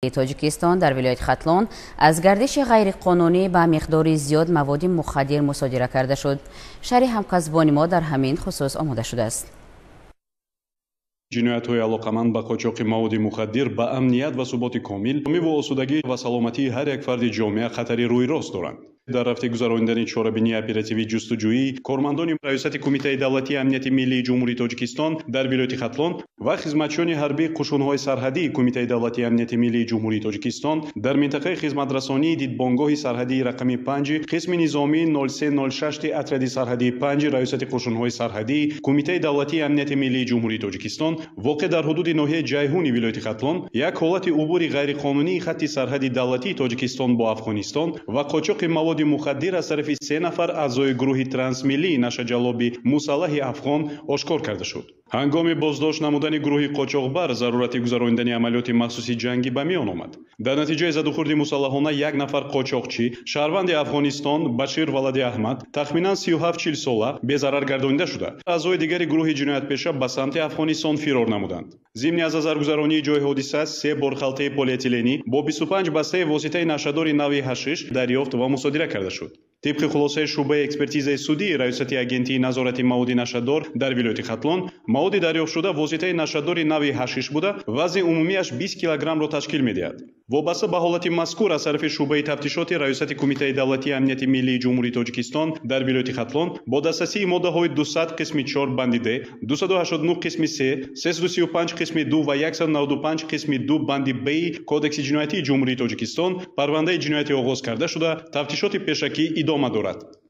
Тоҷикистон дар вилояти Хатлон аз гардиши ғайриқонунӣ ба миқдори зиёд маводи мухаддир мусодира карда шуд. Шарҳи ҳамкасбони мо дар ҳамин хусус омода шудааст. Ҷиноятҳои алоқаманд ба қочоқи маводи мухаддир ба амният ва суботи комил ва осудагӣ ва саломатии ҳар як фарди ҷомеа хатари рӯйрост доранд. Дар рафти гузаронидани чорабинии оперативии ҷустуҷӯӣ кормандони Раёсати Кумитаи давлатии амнияти миллии Ҷумҳурии Тоҷикистон дар вилояти Хатлон ва хизматчиёни ҳарбии қушунҳои сарҳадии Кумитаи давлатии амнияти миллии Ҷумҳурии Тоҷикистон дар минтақаи хизматрасонии дидбонгоҳи сарҳадии рақами 5 қисми низомии 0306 отряди сарҳадии 5 Раёсати қушунҳои сарҳадии Кумитаи давлатии амнияти миллии Ҷумҳурии Тоҷикистон воқеъ дар ҳудуди ноҳияи Ҷайҳуни вилояти Хатлон як ҳолати убури ғайриқонунии хатти сарҳади давлатии Тоҷикистон бо Афғонистон ва қочоқи маводи мухаддир аз тарафи 3 нафар аъзои гурӯҳи трансмиллии нашаҷаллоби мусаллаҳи афғон ошкор карда шуд. Ҳангоми боздошт намудани гурӯҳи қочоқбар зарурати гузаронидани амалиёти махсуси ҷангӣ ба миён омад. Дар натиҷаи задухӯрди мусаллаҳона як нафар қочоқчӣ, шаҳрванди Афғонистон Башир Валади Аҳмад, тахминан 37-40 сола безарар гардонида шуда, аъзои дигари гурӯҳи ҷиноятпеша ба самти Афғонистон фирор намуданд. Зимни аз назаргузаронии ҷои ҳодиса 3 бор халтаи полиэтиленӣ бо 25 бастаи воситаи нашъадори нави ҳашиш дарёфт ва мусодира карда шуд. Тибқи хулосаи шӯъбаи экспертизаи судии Раёсати агентии назорати маводи нашъадор дар вилояти Хатлон, маводи дарёфтшуда воситаи нашъадори нави ҳашиш буда, вазни умумиаш 20 килограммро ташкил медиҳад. Вобаста ба ҳолати мазкур аз тарафи шӯъбаи тафтишоти Раёсати Кумитаи давлатии амнияти миллии Ҷумҳурии Тоҷикистон дар вилояти Хатлон бо дастрасии моддаҳои 200 қисми 4 банди Д, 289 қисми 3, 335 қисми 2 ва 195 қисми 2 банди Б Кодекси ҷиноятии Ҷумҳурии Тоҷикистон парвандаи ҷиноятӣ оғоз карда шуда, тафтишоти пешакӣ идома дорад.